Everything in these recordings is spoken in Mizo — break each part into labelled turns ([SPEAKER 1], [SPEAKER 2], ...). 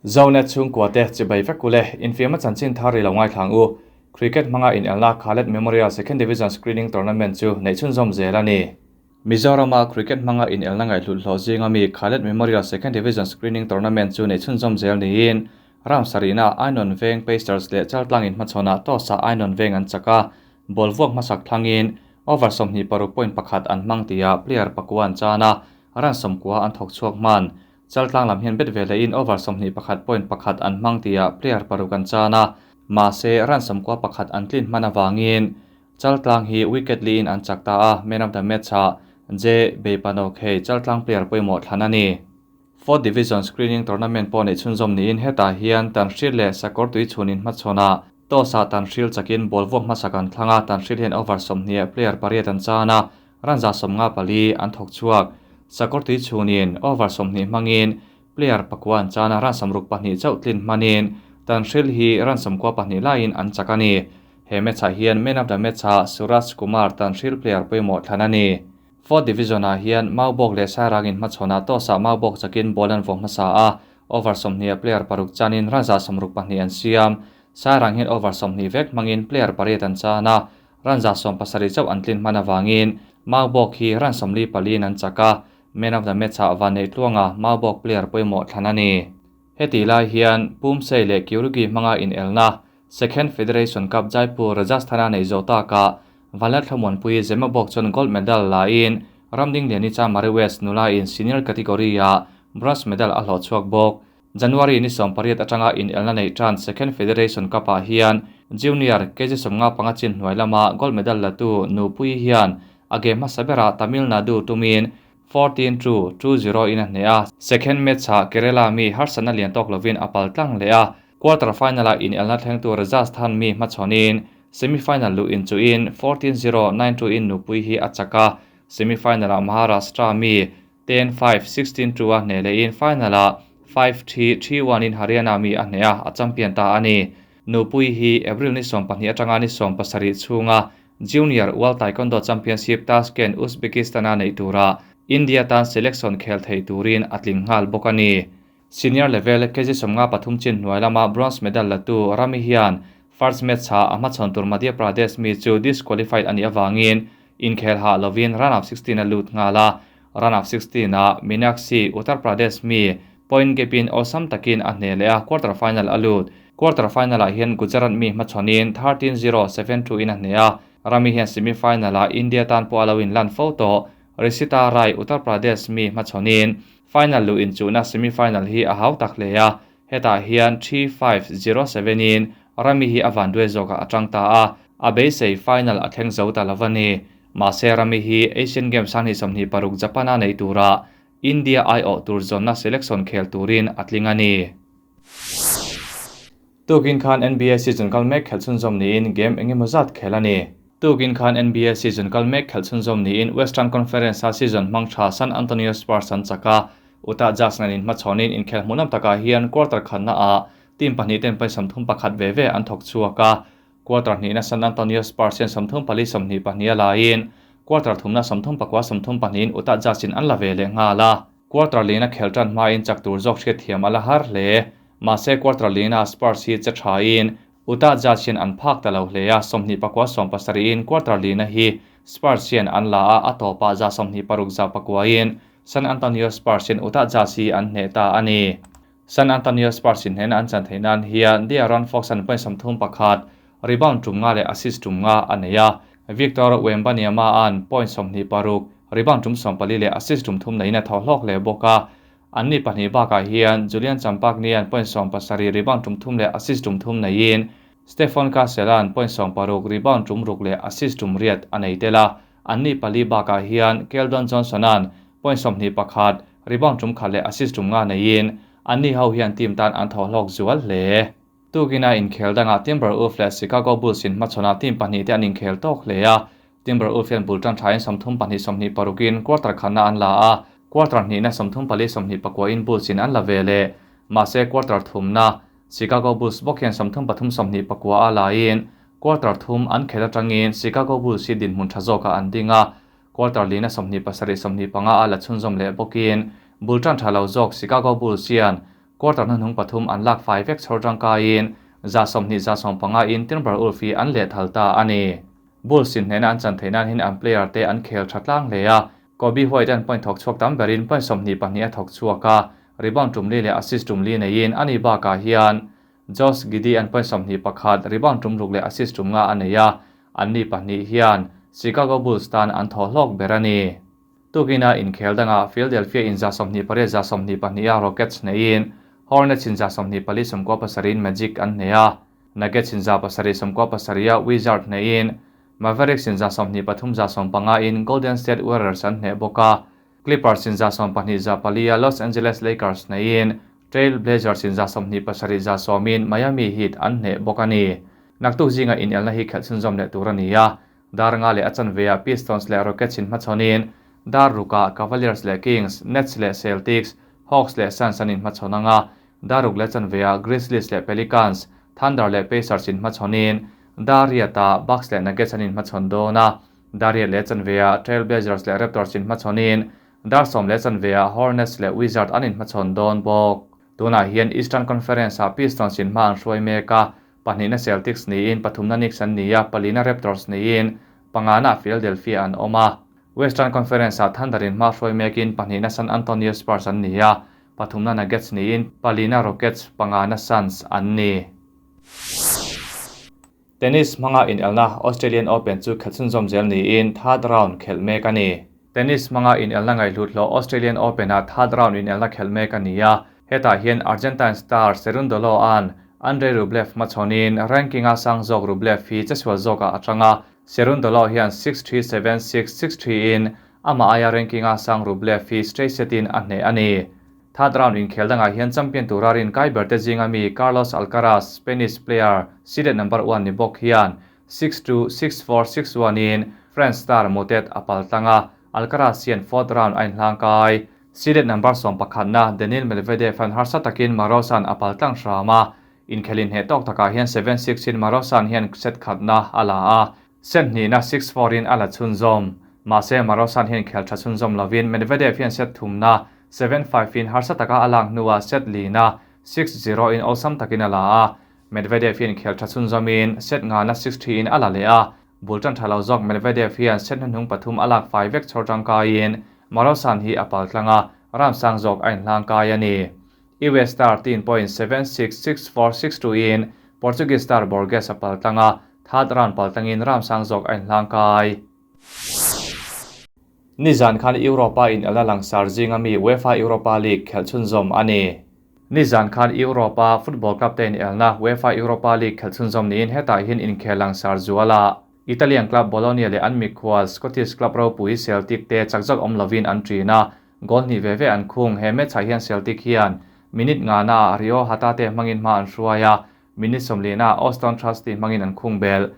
[SPEAKER 1] Zonet chhungkuate chibai vek ule, infiamna chanchin thar ri lo ngaithla ang u. Cricket hmanga inelna Khaled Memorial Second Division Screening Tournament chu neih chhunzawm zel a ni. Mizorama cricket hmanga inelna ngaihhlut hlawh zinga mi Khaled Memorial Second Division Screening Tournament chu neih chhunzawm zel niin round sarihna Ainawn Veng Pacers leh Chaltlang inhmachhawnah toss-ah Ainawn Veng an chak a, ball vuak hmasak thlangin over 26.1 an hmang tia player pakua an chan a, run 90 an thawk chhuak hman. Chaltlang lam hian bet ve lehin over 21.1 an hmang tia player paruk an chan a, mahse run 91 an tlin hman avangin Chaltlang hi wicket liin an chak ta a, man of the match-ah J Beipanok hei Chaltlang player pawimawh thlan a ni. Fourth Division Screening Tournament pawh neih chhunzawm niin hetah hian Tanhril leh Sakawr Tuichhunin hmachhawnah toss-ah Tanhril chakin ball vuak hmasak an thlang a, Tanhril hian over 20 player pariat an chan a, run 154 an thawk chhuak. Sakawr Tuichhunin over 20 hmangin player pakua an chan a, run 62 chauh tlin hmanin Tanhril hi run 92 laiin an chak a ni. He match-ah hian man of the match-ah Suraj Kumar Tanhril player pawimawh thlan a ni. Fourth Division-ah hian Maubawk leh Sairangin hmachhawnah toss-ah Maubawk chakin ball an vawm hmasa a, over 20 player paruk chanin run 62 an siam. Sairang hian over 20 vek hmangin player pariat an chan a, run 70 chauh an tlin hman avangin Maubawk hi run 44 an chak a, man of the match-ah Vanneih Tluanga Maubawk player pawimawh thlan a ni. Heti lai hian Pumsei leh Keurugi hmanga inelna Second Federation Cup Jaipur Rajasthana nei zo taka Vanlal Thlamuanpui Zemabawk chuan gold medal lain Ramding Liani Chamari West nula in senior category-ah bronze medal a hlawh chhuak bawk. January ni 18 atanga inelna nei tan Second Federation Cup-ah hian junior kg 55 chin hnuai lama gold medal latu Nupui hian a game hmasa berah Tamil Nadu tumin 14-2, 2-0 in a hne a. Second match-ah Kerala mi harsatna lian tawk lovin a pal tlang leh a. Quarter final-ah inelna thleng tur Rajasthan mi hmachhawnin semi-final luh in chuin 14-0, 9-2 in Nupui hi a chak a. Semi-final-ah Maharashtra mi 10-5, 16-2 a hne lehin final-ah 5-3, 3-1 in Haryana mi a hne a, a champion ta a ni. Nupui hi April ni 12 atanga ni 17 chhunga Junior World Taekwondo Championship Tashkent, Uzbekistan-a nei tura India tan selection khel thei turin a tling nghal bawk a ni. Senior level kg 53 chin hnuai lama bronze medal latu Rami hian first match-ah a hmachhawn tur Madhya Pradesh mi chu disqualified a nih avangin inkhel hah lovin round of 16 a lut nghal a. Round of 16-ah Meenakshi, Uttar Pradesh mi point gap-in awlsam takin a hne leh a, quarter final a lut. Quarter final-ah hian Gujarat mi hmachhawnin 13-0, 7-2 in a hne a. Rami hian semi final-ah India tan pawh a lo inlan fo tawh. Rishita Rai, Uttar Pradesh mi hmachhawnin final luh inchuhna semi final hi a hau tak hle a. Hetah hian 3-5, 0-7 in Rami hi a van duai zawkah a tang ta a, a beisei final a thleng zo ta lo a ni. Mahse Rami hi Asian Games 2026 Japan-a nei tura India aiawh tur zawnna selection khel turin a tling a ni. Tukin khan NBA season kal mek khelh chhunzawm niin game engemaw zat khel a ni. Tukin khan NBA season kal mek khelh chhunzawm niin Western Conference-a season hmang tha San Antonio Spurs an chak a, Utah Jazz nen inhmachhawnin inkhel hmuhnawm takah hian quarter khatnaah team pahnih ten point 31 ve ve an thawk chhuak a. Quarter hnihna San Antonio Spurs hian 34 22 a laiin quarter thumna 34 32 in Utah Jazz in an la ve leh nghal a. Quarter lina khel tan hmain chak tur zawk hriat thiam a la har hle. Mahse quarter lina Spurs hi che tha in Utah Jazz hian an phak ta lo hle a, 24 70 in quarter lina hi Spurs hian an la a, a tawpah 126 za pakua in San Antonio Spurs hian Utah Jazz hi an hne ta a ni. San Antonio Spurs in hnena an chan theih nan hian De'Aaron Fox an point 31, rebound tum nga leh assist tum nga a nei a. Victor Wembanyama an point 26, rebound tum 14 leh assist tum thum neiin a thaw hlawk hle bawk a. Anni pahnih bakah hian Julian Champagnie an point 17, rebound tum thum leh assist tum thum neiin Stephon Castle an point 16, rebound tum ruk leh assist tum riat a nei tel a. Anni pali bakah hian Keldon Johnson an point 21, rebound tum khat leh assist tum nga neiin anni ho hian team tan an thaw hlawk zual hle. Tukina inkhel dangah Timberwolves leh Chicago Bulls in hmachhawnah team pahnih te an inkhel tawk hle a. Timberwolves hian bul tan thain 32 26 in quarter khatna an la a, quarter hnihna 34 29 in Bulls in an la ve leh. Mahse quarter thumna Chicago Bulls bawk hian 33 29 a laiin quarter thum an khel atangin Chicago Bulls hi dinhmun tha zawkah an ding a. Quarter lina 27 25 a la chhunzawm leh bawkin bul tan tha lo zawk Chicago Bulls hian Quarter hnuhnung pathum an lak fai vek chhawr tangkaiin 20 115 in Timberwolves hi an lehthal ta a ni. Bulls in hnehna an chan theih nan hian an player te an khel tha tlang hle a, Coby White an point thawk chhuak tam berin point 22 a thawk chhuak a, rebound tum li leh assist tum li neiin ani bakah hian Josh Giddey an point 21, rebound tum ruk leh assist tum nga a nei a, anni pahnih hian Chicago Bulls tan an thaw hlawk ber a ni. Tukina inkhel dangah Philadelphia in 28 122 a Rockets neiin Hornets in 24 97 in Magic an nei a, Nuggets in 7 97 a Wizard neiin Mavericks in 23 15 in Golden State Warriors an hneh bawk a, Clippers in 12 4 a Los Angeles Lakers neiin Trail Blazers in 27 10 in Miami Heat an hneh bawk a ni. Naktuk zinga inelna hi khelh chhunzawm leh tur a ni a, dar nga leh a chanve a Pistons leh Rockets in hmachhawnin dar rukah Cavaliers leh Kings, Nets leh Celtics, Hawks leh Suns an inhmachhawn anga, dar ruk leh chanve a Grizzlies leh Pelicans, Thunder leh Pacers in hmachhawnin dar riatah Bucks leh Nuggets an inhmachhawn dawn a, dar riat leh chanve a Trail Blazers leh Raptors in hmachhawnin dar sawm leh chanve a Hornets leh Wizard an inhmachhawn dawn bawk. Tunah hian Eastern Conference-ah Pistons in hma an hruai mek a, pahnihna Celtics niin pathumna Knicks an ni a, palina Raptors niin pangana Philadelphia an awm a. Western Conference-ah Thunder in hma hruai mekin pahnihna San Antonio Spurs an ni a, pathumna Nuggets niin palina Rockets, pangana Suns an ni. Tennis hmanga inelna Australian Open chu khelh chhunzawm zel niin third round khelh mek a ni. Tennis hmanga inelna ngaihhlut hlawh Australian Open-ah third round inelna khelh mek a ni a, hetah hian Argentine star Cerundolo an Andrei Rublev hmachhawnin ranking-a sang zawk Rublev hi chesual zawkah a tang a, Cerundolo hian 6-3, 7-6, 6-3 in amah aia ranking-a sang Rublev hi straight set-in a hneh a ni. Third round inkhel dangah hian champion tura rin kai ber te zinga mi Carlos Alcaraz, Spanish player seeded number 1 ni bawk hian 6-2, 6-4, 6-1 in French star Moutet a pal tlang a, Alcaraz hian fourth round a inhlang kai. Seeded number 11 na Daniil Medvedev an harsa takin Marozsan a pal tlang hram a, inkhelin hneh tawk takah hian 7-6 in Marozsan hian set khatna a la a, set hnihna 6-4 in a la chhunzawm. Mahse Marozsan hian khel tha chhunzawm lovin Medvedev hian set thumna 7-5 in harsa taka a lak hnuah set lina 6-0 in awlsam takin a la a, Medvedev hian khel tha chhunzawmin set ngana 6-3 in a la leh a, bultan tha lo zawk Medvedev hian set hnuhnung pathum a lak fai vek chhawr tangkaiin Marozsan hi a pal tlang a, ram sang zawk a inhlang kai a ni. US star 13.7 6 6 4 6 2 in Portuguese star Borges a pal tlang a, third round pal tlangin ram sang zawk a inhlang kai. Nizan khan Europa in elna langsar zinga mi UEFA Europa League khelh chhunzawm a ni. Nizan khan Europa football club te in elna UEFA Europa League khelh chhunzawm niin hetah hian inkhel langsar zuala Italian club Bologna leh an mikhual Scottish club ropui Celtic te chak zawk awm lovin an ṭin a, goal hnih ve ve an khung. He match ah hian Celtic hian minute nga na Rio Hatate hmangin hma an hruai a, minute 40 ah Auston Trusty hmangin an khung bel.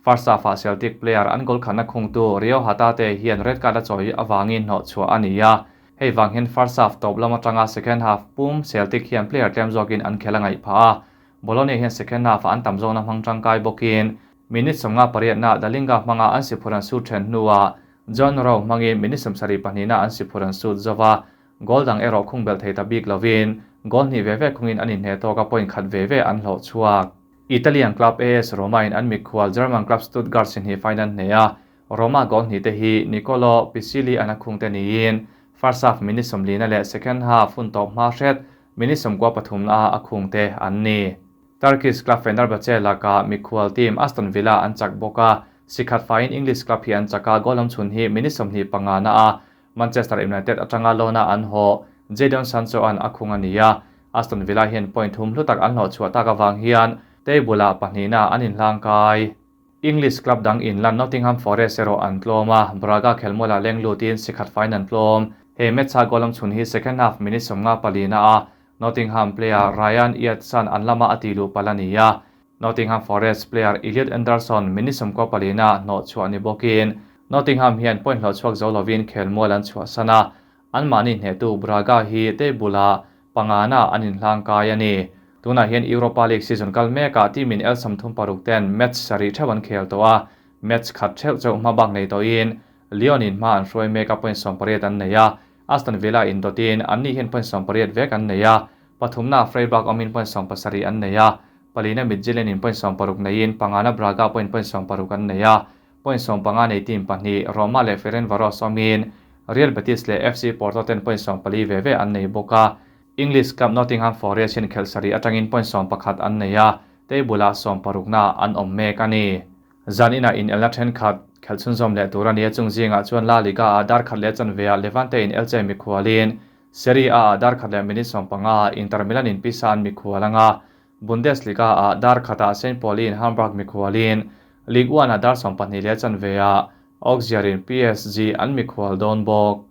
[SPEAKER 1] First half ah Celtic player an goal khatna khungtu Rio Hatate hian red card a chawi awangin hnawh chhuah a ni a, hei wang hian first half tawp lam atanga second half pum Celtic hian player tlem zawkin an khel a ngaih phah a, Bologna hian second half ah an tam zawkna hmang tangkai bawkin minute 58 na Dallinga hmanga an si phuran sut then hnuah John Rowe hmangin minute 72 na an si phuran sut zova, goal dang erawh khung bel thei ta bik lovin goal hnih ve ve khungin an inhne tawk a point khat ve ve an hlawh chhuak. Italian club AS Roma in an mikhual German club Stuttgart si hnih final hne a, Roma goal hnih te hi Nicolo Pisilli an a khung te niin first half minute 40 leh second half hun tawp hma hret minute 13 na a khung te an ni. Turkish club Fenerbahce laka mikhual team Aston Villa an chak bawk a, sikhat fain English club hi an chaka goal am chhun hi minute 25 na a Manchester United atanga lona an haw Jadon Sancho an a khung a ni a, Aston Villa hian point thum hlu tak an hlawh chhuah tak awang hian table ah pahnihna an inhlang kai. English club dang in lan Nottingham Forest erawh an tlawm a, Braga khelmuala leng lutin sikhat fain an tlawm. He match a goal am chhun hi second half minute 54 na a Nottingham player Ryan Yates-an an lama a ti luh pal a ni a, Nottingham Forest player Elliot Anderson minute 14 na hnawh chhuah ni bawkin Nottingham hian point hlawh chhuak zo lovin khelmual an chhuah sana, an mahni hnehtu Braga hi table ah pangana an inhlang kai a ni. Tunah hian Europa League season kal mekah team in el samthum paruk ten match sarih theuh an khel tawh a, match khat theuh chauh hma bak nei tawhin Lyon in hma an hruai mek a point 18 an nei a, Aston Villa in dawtin anni hian point 18 vek an nei a. Pathumna Freiburg awmin point 70 an nei a, palina Midtjylland in point 60 neiin pangana Braga pawhin point 60 an nei a. Point 15 nei team pahnih Roma leh Ferencvaros awmin Real Betis leh FC Porto ten point 14 ve ve an nei bawk a. English club Nottingham Forest hian khelh sarih atangin point 11 an nei a, table ah sawmparukna an awm mek a ni. Zan inah inelna thenkhat khelh chhunzawm leh tur a ni a, chung zingah chuan La Liga ah dar khat leh chanve ah Levante in Elche mikhualin, Serie A ah dar khat leh minute 15 ah Inter Milan in Pisa an mikhual ang a, Bundesliga ah dar khat ah Saint Pauli in Hamburg mikhualin, Ligue 1 ah dar 12 leh chanve ah Auxerre in PSG an mikhual dawn bawk.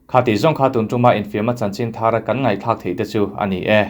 [SPEAKER 1] Kha tih zawng kha tun tuma infiamna chanchin thar kan ngaihthlak theih te chu a ni e.